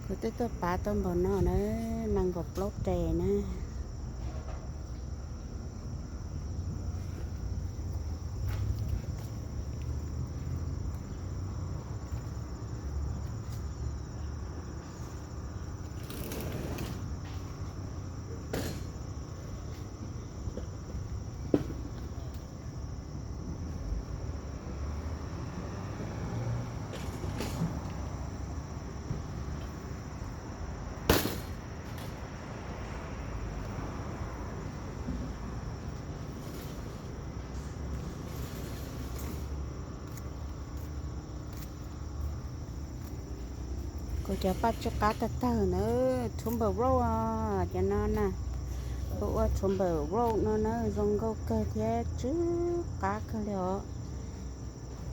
Kuv twb tuaj pav tau npaum no na, nees nkaum plaub res na. Kuv cov paj tsw qab tag tag na, thub npaum vloj os, cov no na, kuv ua thub npaum vloj no na, zoo nkauj kawg thiab tsw qab kawg li os.